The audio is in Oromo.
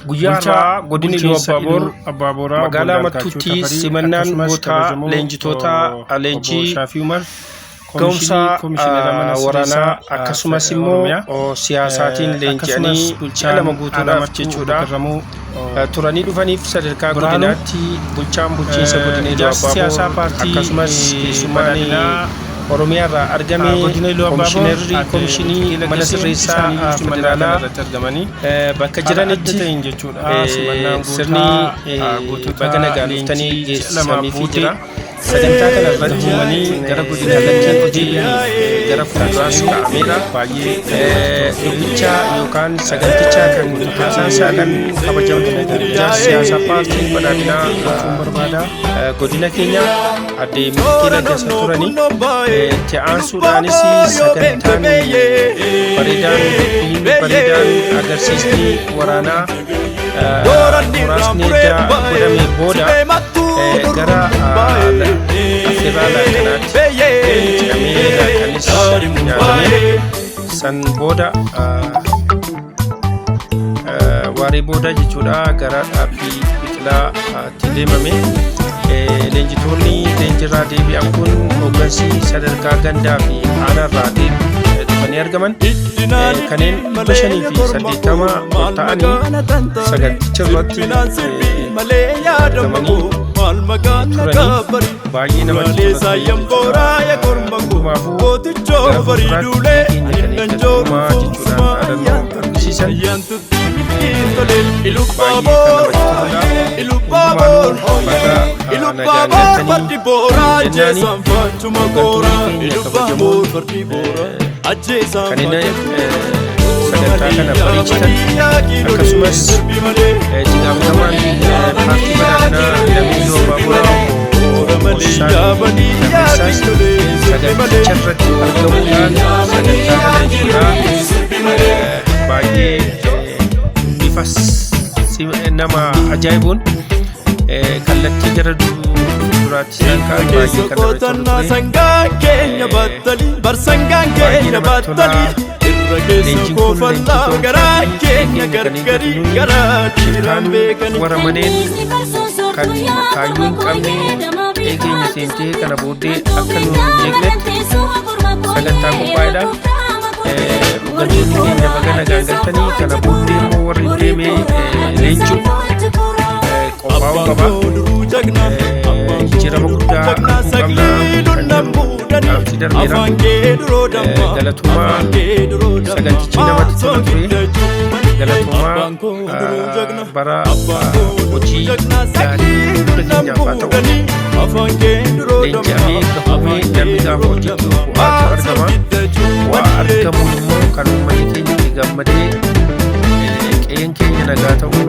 Guyyaa Bulchaa har'aa godina Iluu bulchiinsa Abbaaboor Iluu Abbaaboraa obbo magaalaa Indaalkaachoo Mattuutti Tafarii simannaan akkasumas gootaa kabajamoo leenjitoota obbo leenjii Shaafii Umar ga'umsa Komishinii Komishinera Mana waraanaa Sirreessaa akkasumas immoo Oromiyaa siyaasaatiin leenji'anii akkasumas ji'a bulchaan 2 aanaa guutuudhaaf Mattuu obbo jechuudha Garramuu turanii dhufaniif sadarkaa Birhaanuu godinaatti bulchaan bulchiinsa godina Iluu ijaarsi siyaasaa Abbaaboor paartii akkasumas keessummaan badhaadhinaa Oromiyaa irraa argame godina Iluu Abbaaboor komishinerri aadde komishinii Milkii mana Laggasee sirreessaa isaaniyyuu simannaa kana federaalaa irratti argamanii bakka haala adda jiranitti ta'een jechuudha simannaan sirni gootaa gootota baga nagaan dhuftanii leenjii ji'a lamaa geessisamiifii booddee jira. Sagantaa kana irratti gahoomanii gara godina kallattiin deebi'an hojii gara fuulduraas kaa'ameera. Baay'ee namatti tola. Dubbicha yookaan saganticha kan haasaan isaa kan kabajamtu ijaarsa siyaasaa paartii badhaadhinaa Gochuun barbaada. godina keenya addee Milkii Laggasaa turanii itti aansuudhaanis sagantaan bareedaan dubbiin bareedaan agarsiisni waraanaa muraasni edda godhamee booda gara affeerraa laaqanaatti jedhamee laaqanis nyaatamee san booda waaree booda jechuudha gara dhaabbii biqilaatti deemame. Leenjitoonni leenjirraa deebi'an kun hooggansi sadarkaa gandaa fi aanaarraa dhufanii argaman kanneen 580 ol ta'anii saganticha irratti argamanii turanii baay'ee namatti tola ture jechuudha. Hundumaafuu gara fuulduraatti biyyi keenya kan eeggatu dhumaa jechuudhaan dhaadannoo argisiisan baay'ee kan namatti toludha. Hundumaanuu baga nagaan galtanii jennaani hooggantoonni keenya kabajamoon kanneen sagantaa kana bareechitan akkasumas itti gaafatamaan paartii badhaadhinaa damee Iluu Abbaaboraa obbo Moosisaan Lammeessaas saganticha irratti argamuudhaan sagantaa kana jechuudha baay'ee bifa nama ajaa'ibuun kallattii gara duraatti isaan ka'an baay'ee kan namatti tolu ture. Baay'ee namatti tola. Leenjiin kun leenjii ga'umsaa fi keenya kan eeggatu nuyi shiftaan warra maneen kan kaayyoo hin qabne qe'ee keenya seentee kana booddee akka nu hin jeeqnetti sagantaa qophaa'edha. Hooggantoonni keenya baga nagaan galtanii kana booddee immoo warri deemee leenji'u qophaa'uu qaba. Jijjiirama guddaa arguu qabna kan jedhu dhaamsi darbeera. Galatoomaa sagantichi namatti tola ture. Galatoomaa bara hojii gaarii hunda keenyaaf haa ta'u. Leenji'amee gahoomee namni gaafa hojjetu bu'aatu argama. Bu'aa argamuun immoo kan uummanni keenya itti gammadee qe'een keenya nagaa ta'uu